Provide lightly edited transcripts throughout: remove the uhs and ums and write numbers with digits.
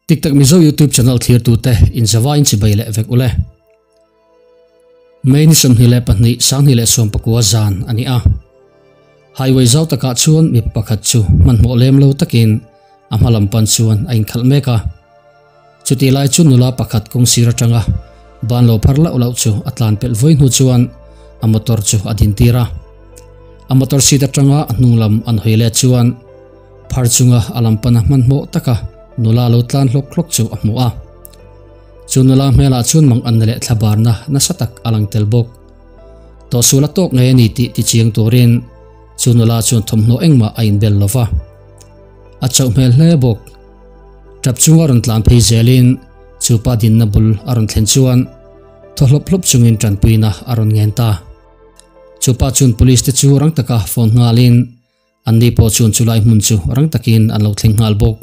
Tiktak Mizo YouTube channel thlirtute inzavain chibai leh vek ule. May ni 22 2019 zan ani a. Highway zau takah chuan mipa pakhat chu hmanhmawh lem lo takin a hma lam pan chuan a inkhalh mek a. Chutih lai chu nula pakhat kawng sir atanga ban lo phar lauh lauh chu a tlan pelh vawi hnu chuan a motor chu a din tir a. A motor seat atanga a hnung lam an hawi let chuan phar chunga a lam pana hmanhmawh taka nula lo tlan hlawk hlawk chu a hmu a. Chu nula hmelah chuan mang anna leh thlabarna nasa tak a lang tel bawk. Tawhsual a tawk ngei a ni tih tichiang turin chu nula chuan thawmhnaw engmah a inbel lo va. A chauh hmel hle bawk. Tap chunga rawn tlan phei zelin chu pa dinna bul a rawn thlen chuan thaw hlawp hlawp chungin tanpuina a rawn ngen ta. Chu pa chuan police te chu rang taka phone nghalin Anni pawh chuan chulai hmun chu rang takin an lo thleng nghal bawk.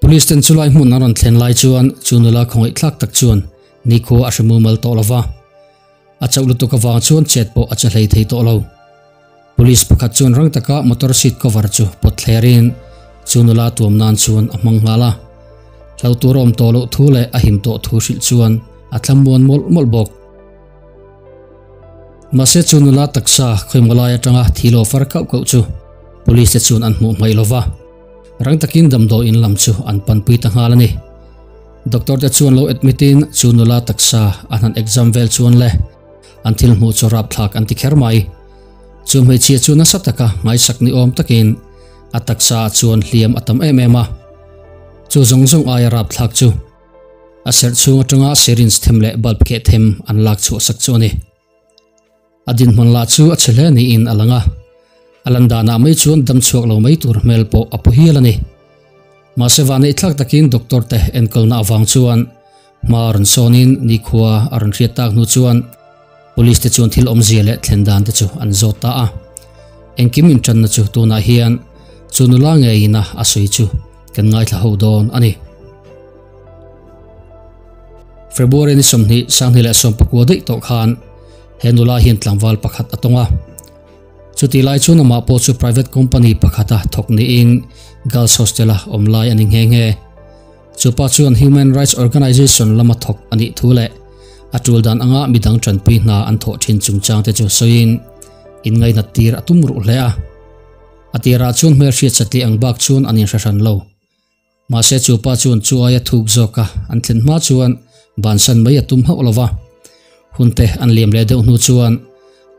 Police ten chulai hmun an rawn thlen lai chuan chu nula khawngaih thlak tak chuan nikhua a hre mumal tawh lo va. A chauh lutuk avang chuan chet pawh a che hlei thei tawh lo. Police pakhat chuan rang taka motor seat cover chu pawt thlerin chu nula tuam nan chuan a hmang nghal a. Hlo tur a awm tawh loh thu leh a him tawh thu hrilh chuan a thlamuan mawlh mawlh bawk. Mahse chu nula taksa khawimaw lai atanga thi lo far kauh kauh chu police te chuan an hmuh hmaih lova, rang takin damdawi in lam chu an panpui ta nghal a ni. Doctor te chuan lo admit in chu nula taksa an han exam vel chuan le an thil hmuh chu rapthlak an ti kher mai. Chu hmeichhia chu nasa taka nghaisak ni awm takin a taksa ah chuan hliam a tam em em a, chu zawng zawng aia rapthlak chu A serh chhung atanga syringe them leh bulb keh them an lak chhuah sak chu a ni. A dinhmun lah chu a chhe hle niin a lang a, a lan danah mai chuan dam chhuak lo mai tur hmel pawh a pu hial a ni. Mahse vanneih thlak takin doctor te enkawlna avang chuan hma rawn sawnin nikhua a rawn hriat tak hnu chuan police te chuan thil awmzia leh thlen dan te chu an zawt ta a. Engkim intanna chu tunah hian chu nula ngeiin a a sawi chu kan ngaithla ho dawn a ni. February ni 20 2019 daih tawh khan he nula hian tlangval pakhat a tawng a. Chuti lai chuan amah pawh chu private company pakhata thawk niin girls hostel-a awm lai a ni nghe nghe. Chupa chuan human rights organization lama thawk a nih thu leh a tul dan anga midang tanpui hna an thawh thin chungchang te chu sawiin inngainat tir a tum ruh hle a. A tirah chuan hmelhriat satliah ang bak chuan an inhre hran lo. Mahse chu pa chuan chu aia thuk zawk a, an thlen hma chuan bansan mai a tum hauh lo va. Hunte an liam leh deuh hnu chuan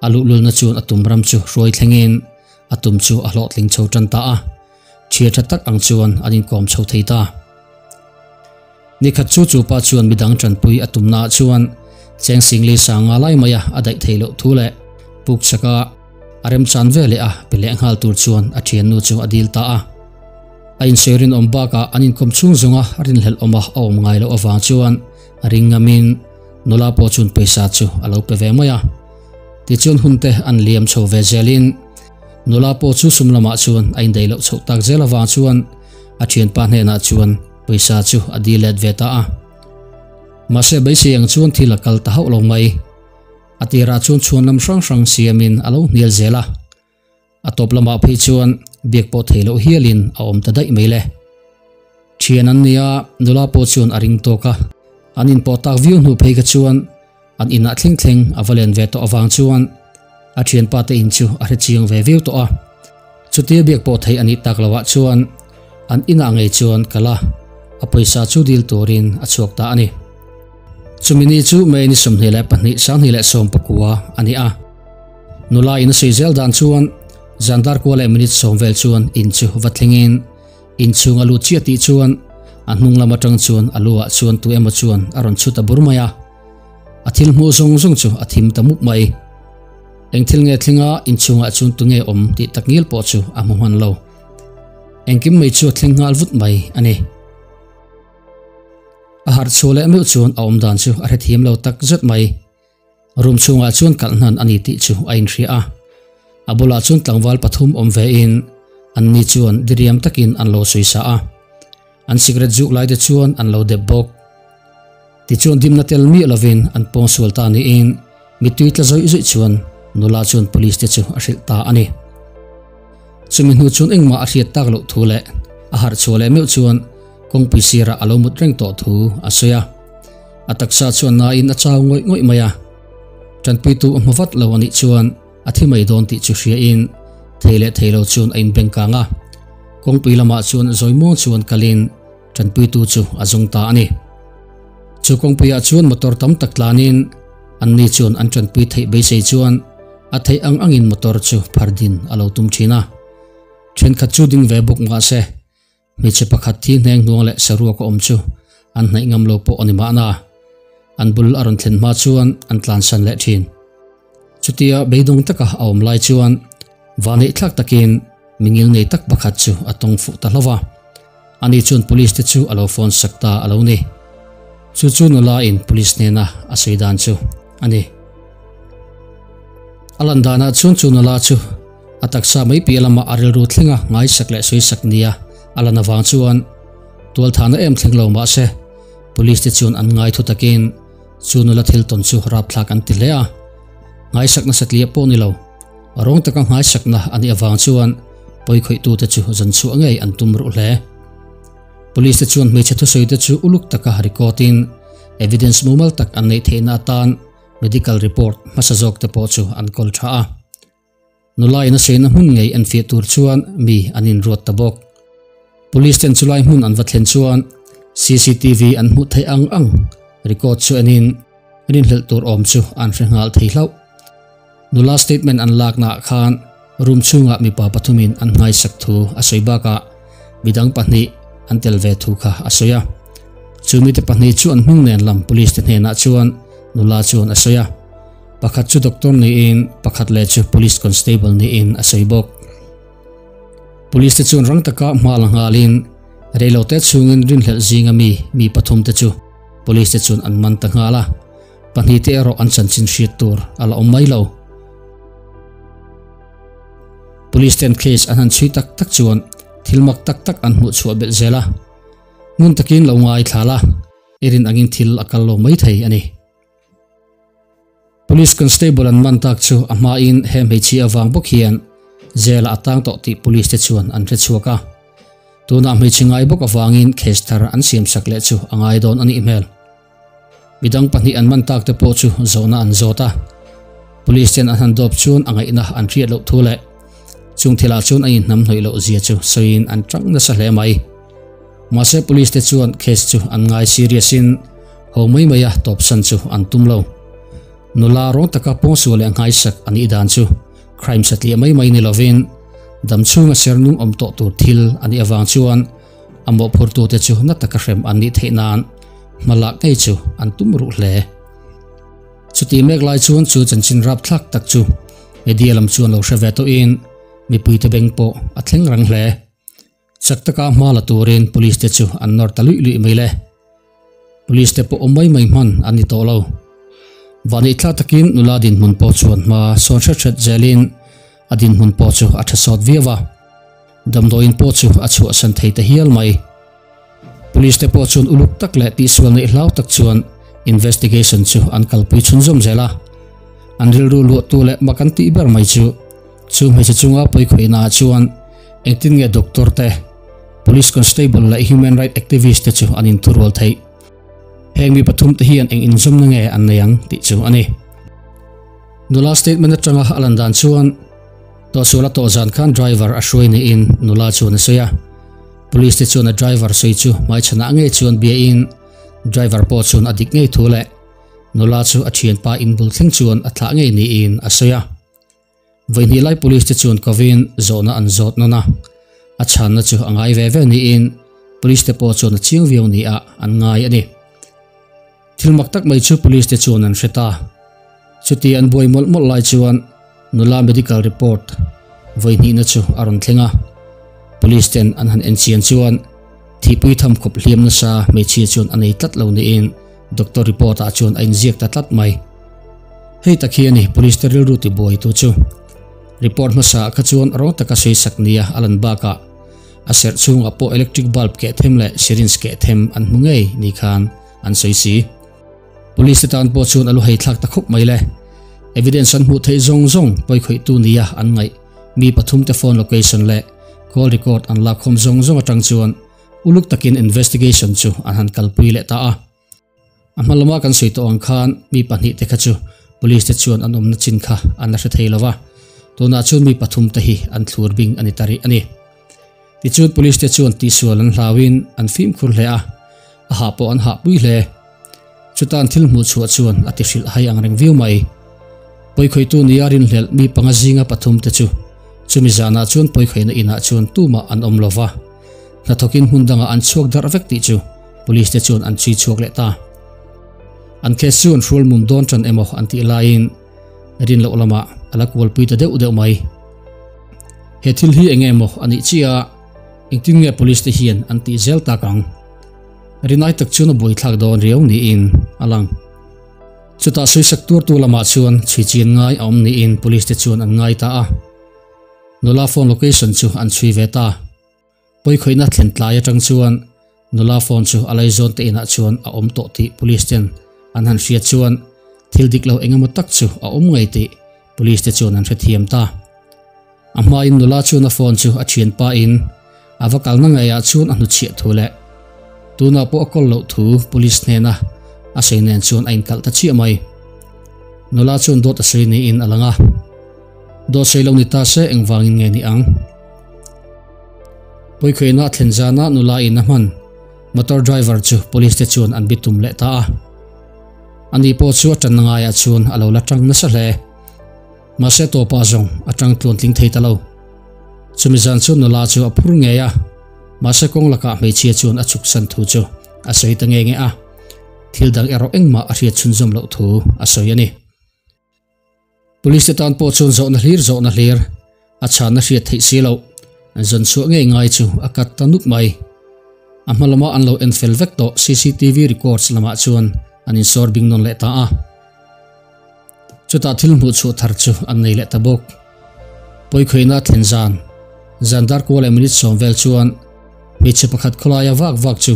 a luhlulna chuan a tum ram chu hruai thlengin a tum chu a hlawhtling chho tan ta a, thian tha tak ang chuan an inkawm chho thei ta. Nikhat chu chu pa chuan midang tanpui a tumnaah chuan cheng singli sanga lai maia a daih theih loh thu leh puk chaka a remchan ve leh a pe leh nghal tur chuan a thiannu chu a dil ta a. A insawi rinawm bakah an inkawm chhung zawnga rinhlelh awma a awm ngai loh avang chuan a ring ngamin nula pawh chuan pawisa chu a lo pe ve mai a. Tichuan hunte an liam chho ve zelin nula pawh chu sum lamah chuan a indaih loh chhoh tak zel avang chuan a thianpa hnenah chuan pawisa chu a dil let ve ta a. Mahse beisei ang chuan thil a kal ta hauh lo mai. A tirah chuan chhuan lam hrang hrang siamin a lo hnial zel a. A tawp lamah phei chuan biak pawh thei loh hialin a awm ta daih mai le. Thian an nia, nula pawh chuan a ring tawk a. An inpawh tak viau hnu phei kha chuan an inah thleng thleng a va len ve tawh avang chuan a thianpa te in chu a hre chiang ve viau tawh a. Chutia biak pawh thei a nih tak loah chuan an inah ngei chuan kal a, a pawisa chu dil turin a chhuak ta a ni. Chumi ni chu May ni 22 2019 a ni a. Nula in a sawi zel dan chuan zan dar kua leh minute sawm vel chuan in chu va thlengin in chhung a lut chiah tih chuan a hnung lam atang chuan a lu ah chuan tu emaw chuan a rawn chhut a bur mai a. A thil hmuh zawng zawng chu a thim ta mup mai. Eng thil nge thlenga in chhungah chuan tu nge awm tih tak ngil pawh chu a hmu hman lo. Engkim mai chu a thleng nghal vut mai a ni. A harh chhuah leh meuh chuan a awm dan chu a hrethiam lo tak zet mai. Room chhungah chuan kalh hnan a ni tih chu a inhria a. A bulah chuan tlangval pathum awm vein anni chuan diriam takin an lo sawi sa a. An cigarette zuk lai te chuan an lo dep bawk. Tichuan dimna tel miah lovin an pawng sual ta niin mittui tla zawih zawih chuan nula chuan police te chu a hrilh ta a ni. Chumi hnu chuan engmah a hriat tak loh thu leh a harh chhuah leh meuh chuan. Kawngpui sirah a lo mut reng tawh thu a sawi a. A taksa chuan nain a chau ngawih ngawih mai a. Tanpuitu a hmu vat lo a nih chuan a thi mai dawn tih chu hriain thei leh thei lo chuan a inbeng kang a. Kawngpui lamah chuan zawi muang chuan kalin tanpuitu chu a zawng ta a ni. Chu kawngpuiah chuan motor tam tak tlanin anni chuan an tanpui theih beisei chuan a theih ang angin motor chu phar din a lo tum thin a. Thenkhat chu ding ve bawk mahse hmeichhe pakhat thi hneng hnuang leh saruak a awm chu an hnaih ngam lo pawh a ni mahna. An bul a rawn thlen hma chuan an tlansan leh thin. Chutia beidawng taka a awm lai chuan vanneih thlak takin mingil nei tak pakhat chu a tawng fuh ta hlauh a. Ani chuan police te chu a lo phone sak ta a lo ni. Chu chu nula in police hnena a sawi dan chu a ni. A lan danah chuan chu nula chu a taksa mai piah lamah a rilru thlenga ngaisak leh sawisak nia a lan avang chuan tualthahna em thleng lo mahse police te chuan an ngai thu takin chu nula thil tawn chu rapthlak an ti hle a. Ngaisak nasa tliah pawh ni lo, rawng taka ngaisakna a nih avang chuan pawikhawih tute chu zan chhuah ngei an tum ruh hle. Police te chuan hmeichhe thusawi te chu uluk taka record in evidence mumal tak an neih theihna atan medical report hmasa zawk te pawh chu an kawl tha a. Nula in a saina hmun ngei an fiah tur chuan mi an inruat ta bawk. Police ten chulai hmun an va thlen chuan CCTV an hmuh theih ang ang record chu enin rinhlelh tur awm chu an hre nghal thei hlauh. Nula statement an laknaah khan room chhungah mipa pathumin an nghaisak thu a sawi bakah midang pahnih an tel ve thu kha a sawi a. Chu mite pahnih chu an hming nen lam police te hnenah chuan nula chuan a sawi a. Pakhat chu doctor niin pakhat leh chu police constable niin a sawi bawk. Police te chuan rang taka hma la nghalin reilote chhungin rinhlelh zinga mi mi pathum te chu police te chuan an man ta nghal a. Pahnih te erawh an chanchin hriat tur a la awm mai lo. Police ten case an han chhui tak tak chuan thil mak tak tak an hmuh chhuah belh zel a. Ngun takin lo ngaithla la, i rin angin thil a kal lo mai thei a ni. Police constable an man tak chu a hmain he hmeichhia avang bawk hian jail ah a tang tawh tih police te chuan an hre chhuak a. Tunah hmeichhe ngai bawk avangin case thar an siam sak leh chu a ngai dawn a nih hmel. Midang pahnih an man tak te pawh chu zawhna an zawt a. Police ten an han dawp chuan a ngaihna an hriat loh thu leh chung thilah chuan a inhnamhnawih loh zia chu sawiin an tang nasa hle mai. Mahse police te chuan case chu an ngai serious in ho mai mai a tawpsan chu an tum lo. Nula rawng taka pawngsual leh nghaisak a nih dan chu crime satliah mai mai ni lovin dam chhunga sernung awm tawh tur thil a nih avang chuan a mawhphurtute chu na taka hrem an nih theih nan hma lak ngei chu an tum ruh hle. Chuti mek lai chuan chu chanchin rapthlak tak chu media lam chuan lo hre ve tawhin mipuite beng pawh a thleng rang hle. Chak taka hma la turin police te chu an nawr ta luih luih mai le. Police te pawh awm mai mai hman an ni tawh lo. Vanneih thlak takin nula dinhmun pawh chuan hma sawn hret hret zelin a dinhmun pawh chu a tha sawt viau a. Damdawiin pawh chu a chhuahsan thei ta hial mai. Police te pawh chuan uluk tak leh tihsual neih hlau tak chuan investigation chu an kalpui chhunzawm zel a. An rilru luahtu leh mak an tih ber mai chu chu hmeichhe chunga pawikhawihna ah chuan engtin nge doctor te, police constable leh human right activist te chu an inthurual theih. Heng mi pathum te hian eng inzawmna nge an nei ang tih chu a ni. Nula statement atanga a lan dan chuan tawhsual a tawh zan khan driver a hruai niin nula chuan a sawi a. Police te chuan a driver sawi chu hmaichhanah ngei chuan biain driver pawh chuan a dik ngei thu leh nula chu a thianpa inbul thleng chuan a thlah ngei niin a sawi a. Vawihnih lai police te chuan kovin zawhna an zawt nawn a, a chhanna chu a ngai ve ve niin police te pawh chuan a chiang viau nia an ngai a ni. Thil mak tak mai chu police te chuan an hre ta. Chuti an buai mawlh mawlh lai chuan nula medical report vawihnihna chu a rawn thleng a. Police ten an han enchian chuan thihpui tham khawp hliam nasa hmeichhia chuan a nei tlat lo niin doctor report ah chuan a inziak ta tlat mai. Hei tak hi a ni police te rilru tibuai tu chu. Report hmasa ah kha chuan rawng taka sawisak nia a lan bakah a serh chhungah pawh electric bulb keh them leh syringe keh them an hmu ngei ni khan an sawi si. Police te tan pawh chuan a lu hei thlak ta khawp mai le. Evidence an hmuh theih zawng zawng pawikhawihtu nia an ngaih mi pathum te phone location leh call record an lak khawm zawng zawng atang chuan Uluk takin investigation chu an han kalpui leh ta a. A hma lama kan sawi tawh ang khan mi pahnih te kha chu police te chuan an awmna chin kha an la hre thei lo va, tunah chuan mi pathum te hi an thlur bing a ni ta rih a ni. Tichuan police te chuan tihsual an hlauin an fimkhur hle a, a hah pawh an hahpui hle. Chutan thil hmuh chhuah chuan a ti hrilh hai ang reng viau mai. Pawikhawihtu nia rinhlelh mi panga zinga pathum te chu chumi zanah chuan pawikhawihna inah chuan tumah an awm lo va, hnathawkin hmun dangah an chhuak darh vek tih chu police te chuan an chhui chhuak leh ta. An case chu an hrual mum dawn tan emaw an tih laiin rin loh lamah a la kualpui ta deuh deuh mai. He thil hi eng emaw a nih chiah a, engtin nge police te hian an tih zel tak ang? Rinai tak chuan a buaithlak dawn riau niin a lang. Chutah sawisak tuartu lamah chuan chhui chian ngai a awm niin police te chuan an ngai ta a. Nula phone location chu an chhui ve ta. Pawikhawihna thlen tlai atang chuan nula phone chu a laizawn te inah chuan a awm tawh tih police ten an han hriat chuan thil dik lo engemaw tak chu a awm ngei tih police te chuan an hrethiam ta. A hmain nula chuan a phone chu a thianpa in a va kalna ngeiah chuan a hnuchhiah thu leh tunah pawh a kawl loh thu police hnena a sawi nen chuan a inkalh ta chiah mai. Nula chuan dawt a sawi niin a lang a, dawt sawi lo ni ta se engvangin nge ni ang? Pawikhawihna a thlen zana nula in a hman motor driver chu police te chuan an bitum leh ta a. Ani pawh chu a tanna ngaiah chuan a lo la tang nasa hle. Mahse tawpah zawng a tang tluan tling thei ta lo. Chumi zan chu nula chu a phur ngei a, mahse kawng lakah hmeichhia chuan a chhuksan thu chu a sawi ta nge nge a. Thil dang erawh engmah a hriat chhunzawm loh thu a sawi a ni. Police te tan pawh chuan zawhna hlir zawhna hlir a chhanna hriat theih si loh zawn chhuah ngei ngai chu a kat ta nuk mai. A hma lama an lo en fel vek tawh CCTV records lamah chuan an insawr bing nawn leh ta a. Chutah thil hmuh chhuah thar chu an nei leh ta bawk. Pawikhawihna thlen zan, zan dar kual leh minute sawm vel chuan hmeichhe pakhat khawlaia vak vak chu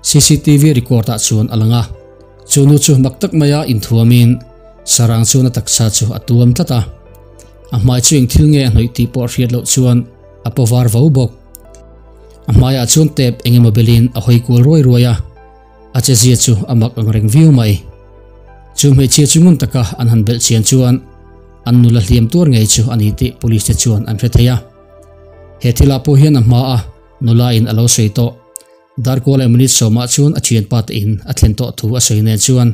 CCTV record ah chuan a lang a. Chu nu chu mak tak maia inthuamin sarang chuan a taksa chu a tuam tlat a. A hmai chu eng thil nge a hnawih tih pawh a hriat loh chuan a paw var vo bawk. A hmaiah chuan tep eng emaw belin a hawi kual ruai ruai a. A chezia chu a mak ang reng viau mai. Chu hmeichhia chu ngun taka an han belh chian chuan an nula hliam tuar ngei chu a ni tih police te chuan an hre thei a. He thilah pawh hian a hma a nula in a lo sawi tawh. Darkual leh minute sawmah chuan a thianpa te in a thlen tawh thu a sawi nen chuan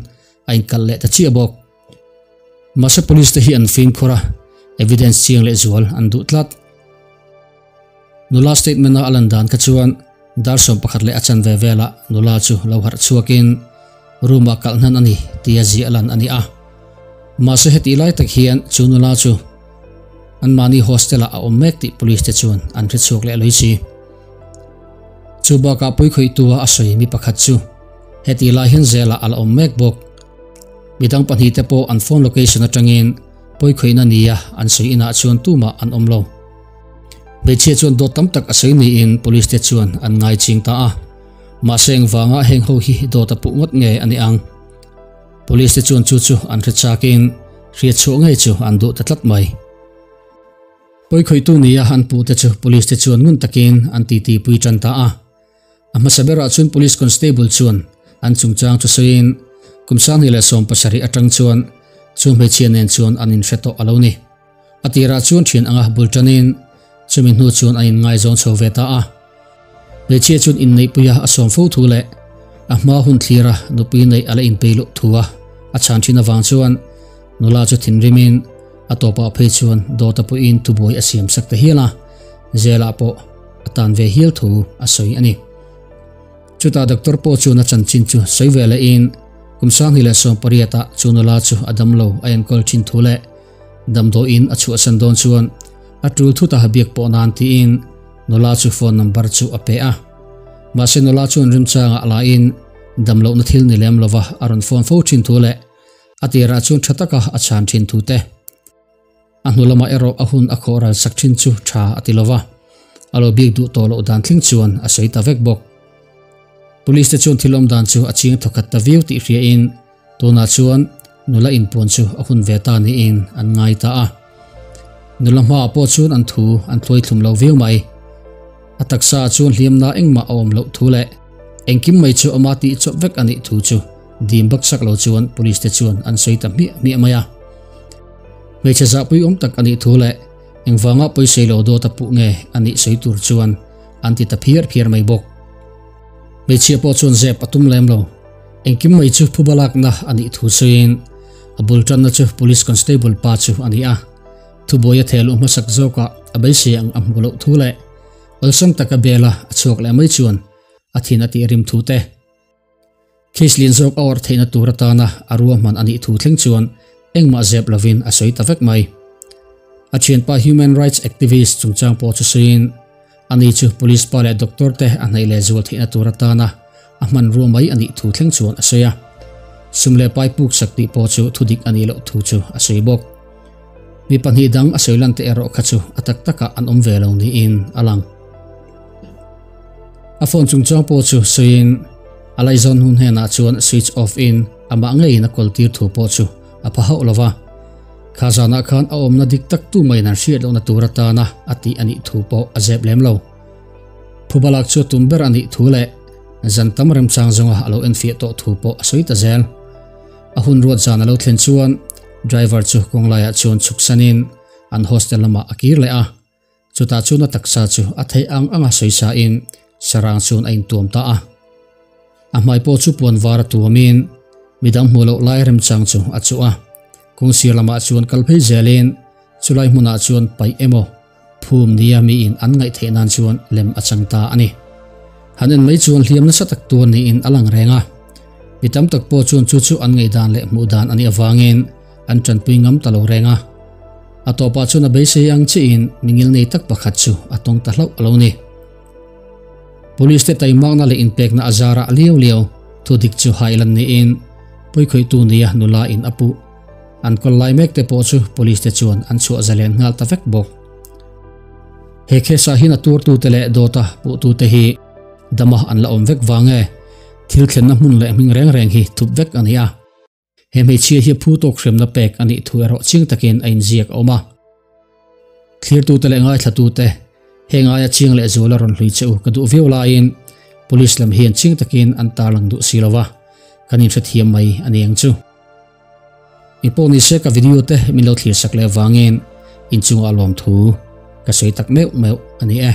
a inkalh leh ta chiah bawk. Mahse police te hi an fimkhur a, evidence chiang leh zual an duh tlat. Nula statement a a lan dan kha chuan dar 11 leh a chanve velah nula chu lo harh chhuakin room ah kalh hnan a ni tia ziah lan a ni a. Mahse hetih lai tak hian chu nula chu anmahni hostel ah a awm mek tih police te chuan an hre chhuak leh lui si. Chu bakah puikhawihtu a a sawi mi pakhat chu hetih lai hian zelah a la awm mek bawk. Midang pahnih te pawh an phone location atangin pawikhawihna nia an sawi inah chuan tumah an awm lo. Hmeichhia chuan dawt tam tak a sawi niin police te chuan an ngai ching ta a. Mahse engvanga heng ho hi dawt a puh ngawt nge a ni ang? Police te chuan chu chu an hre chakin hriat chhuah ngei chu an duh ta tlat mai. Pawikhawihtu nia an puh te chu police te chuan ngun takin an titi pui tan ta a. A hmasa berah chuan Police Constable chuan an chungchang chu sawiin kum 2017 atang chuan chu hmeichhia nen chuan an inhre tawh a lo ni. A tirah chuan thian anga bul tanin chumi hnu chuan an inngaizawng chho ve ta a. Hmeichhia chuan inneihpuia a sawm fo thu leh a hma hun thlira nupui neih a la inpei loh thu a a chhan thin avang chuan nula chu thinrimin a tawpah phei chuan dawta pawhin thubuai a siam sak ta hial a, zelah pawh a tan ve hial thu a sawi a ni. Chutah doctor pawh chuan a chanchin chu sawi ve lehin kum 2018 ah chu nula chu a damlo a enkawl thin thu leh damdawiin a chhuahsan dawn chuan a tul thut a biak pawh nan tiin nula chu phone number chu a pe a. Mahse nula chuan remchangah lain damlohna thil ni lem lova a rawn phone fo thin thu leh a tirah chuan tha taka a chhan thin thu te. A hnu lamah erawh a hun a khawh ral sak thin chu tha a ti lova, a lo bik duh tawh loh dan thleng chuan a sawi ta vek bawk. Police te chuan thil awm dan chu a ching thawkhat ta viau tih hriain tunah chuan nula inpuan chu a hun ve ta niin an ngai ta a. Nula hmaah pawh chuan an thu an tluai thlum lo viau mai. A taksa ah chuan hliamna engmah a awm loh thu leh engkim mai chu ama tih chawp vek a nih thu chu dim baksak lo chuan police te chuan an sawi ta hmiah hmiah mai a. Hmeichhe zahpui awm tak a nih thu leh engvanga pawisei lo dawt a puh nge a nih sawi tur chuan an ti ta phiar phiar mai bawk. Hmeichhia pawh chuan zep a tum lem lo. Engkim mai chu phuba lakna a nih thu sawiin a bul tanna chu Police Constable pa chu a ni a. Thubuai a theh luh hmasak zawkah a beisei ang a hmuh loh thu leh awlsam taka bela a chhuak leh mai chuan a thin a tih rim thu te. Case lian zawk a awrh theihna tur atana a ruahman a nih thu thleng chuan engmah zep lovin a sawi ta vek mai. A thianpa human rights activist chungchang pawh chu sawiin ani chu police pa leh doctor te a hnaih leh zual theihna tur atana a hmanrua mai a nih thu thleng chuan a sawi a. Sum leh pai puk sak tih pawh chu thudik a nih loh thu chu a sawi bawk. Mi pahnih dang a sawi lan te erawh kha chu a tak takah an awm ve lo niin a lang. A phone chungchang pawh chu sawiin a laizawn hun hnenah chuan switch off in amah ngeiin a kawl tir thu pawh chu a pha hauh lova. Kha zanah khan a awmna dik tak tu maiin an hriat lohna tur atana a tih a nih thu pawh a zep lem lo. Phubalak chu a tum ber a nih thu leh zan tam remchang zawnga a lo enfiah tawh thu pawh a sawi ta zel. A hun ruat zan a lo thlen chuan driver chu kawng laiah chuan chhuk sanin an hostel lamah a kir leh a. Chutah chuan a taksa chu a theih ang anga sawi in sarang chuan a intuam ta a. A hmai pawh chu puan var a tuamin midang hmuh loh lai remchang chu a chuh a. Kawng sir lamah chuan kal phei zelin chulai hmunah chuan paih emaw phum nia miin an ngaih theih nan chuan lem a chang ta a ni. Han en mai chuan hliam nasa tak tur niin a lang reng a. Mi tam tak pawh chuan chu chu an ngaihdan leh hmuh dan a nih avangin an tanpui ngam ta lo reng a. A tawpah chuan a beisei ang chiahin mi ngilnei tak pakhat chu a tawng ta hlauh a lo ni. Police te taimakna leh inpekna a zarah liau liau thudik chu hailan niin pawikhawihtu nia nula in a puh. An kawl lai mek te pawh chu police te chuan an chhuah zalen nghal ta vek bawk. He case ah hian a turtute leh dawta puhtute hi dama an la awm vek vang e. Thil thlenna hmun leh hming reng reng hi thup vek a ni a. He hmeichhia hi phu tawk hremna pek a nih thu erawh chiang takin a inziak a awm a. Thlirtute leh ngaithlatute, heng aia chiang leh zuala rawn hlui che u ka duh viau laiin Police lam hian chiang takin an tarlang duh si lova, kan inhrethiam mai a ni ang chu. Engpawh nise ka video te min lo thlir sak leh vangin inchungah lawmthu ka sawi tak meuh meuh a ni e.